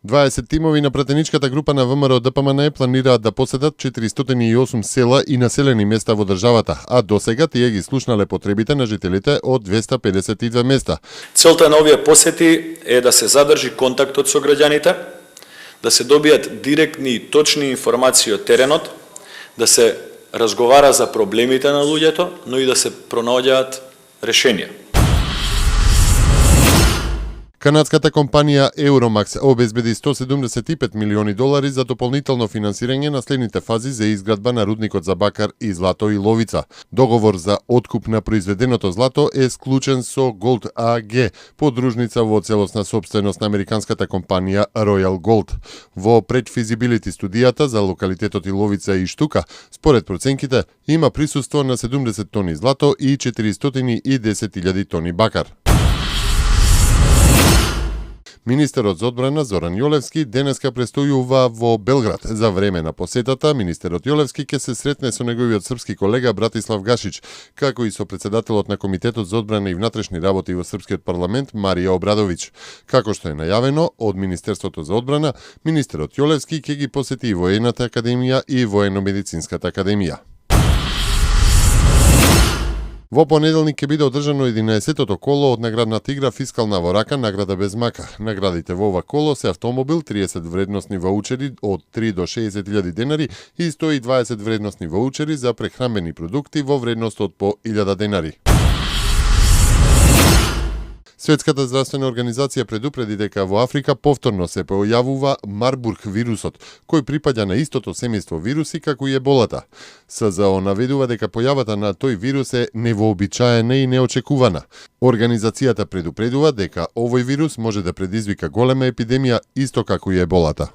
20 тимови на пратеничката група на ВМРО ДПМН планираат да посетат 408 села и населени места во државата, а досега тие ги слушнале потребите на жителите од 252 места. Целта на овие посети е да се задржи контактот со граѓаните, да се добијат директни и точни информации од теренот, да се разговара за проблемите на луѓето, но и да се пронаоѓаат решенија. Канадската компанија Euromax обезбеди $175 милиони за дополнително финансирање на следните фази за изградба на рудникот за бакар и злато и ловица. Договор за откуп на произведеното злато е склучен со Gold AG, подружница во целосна сопственост на американската компанија Royal Gold. Во предфизибилити студијата за локалитетот и ловица и штука, според проценките, има присуство на 70 тони злато и 410.000 тони бакар. Министерот за одбрана Зоран Јолевски денеска престојува во Белград. За време на посетата, министерот Јолевски ќе се сретне со неговиот српски колега Братислав Гашич, како и со председателот на Комитетот за одбрана и внатрешни работи во српскиот парламент Марија Обрадовиќ. Како што е најавено од Министерството за одбрана, министерот Јолевски ќе ги посети и Воената академија и Воено-медицинската академија. Во понеделник ќе биде одржано 11-тото коло од наградната игра Фискална во рака, награда без мака. Наградите во ова коло се автомобил, 30 вредносни ваучери од 3 до 60.000 денари и 120 вредносни ваучери за прехранбени продукти во вредност од по 1000 денари. Светската здравствена организација предупреди дека во Африка повторно се појавува Марбург вирусот, кој припаѓа на истото семејство вируси како и еболата. СЗО наведува дека појавата на тој вирус е невообичаена и неочекувана. Организацијата предупредува дека овој вирус може да предизвика голема епидемија исто како и еболата.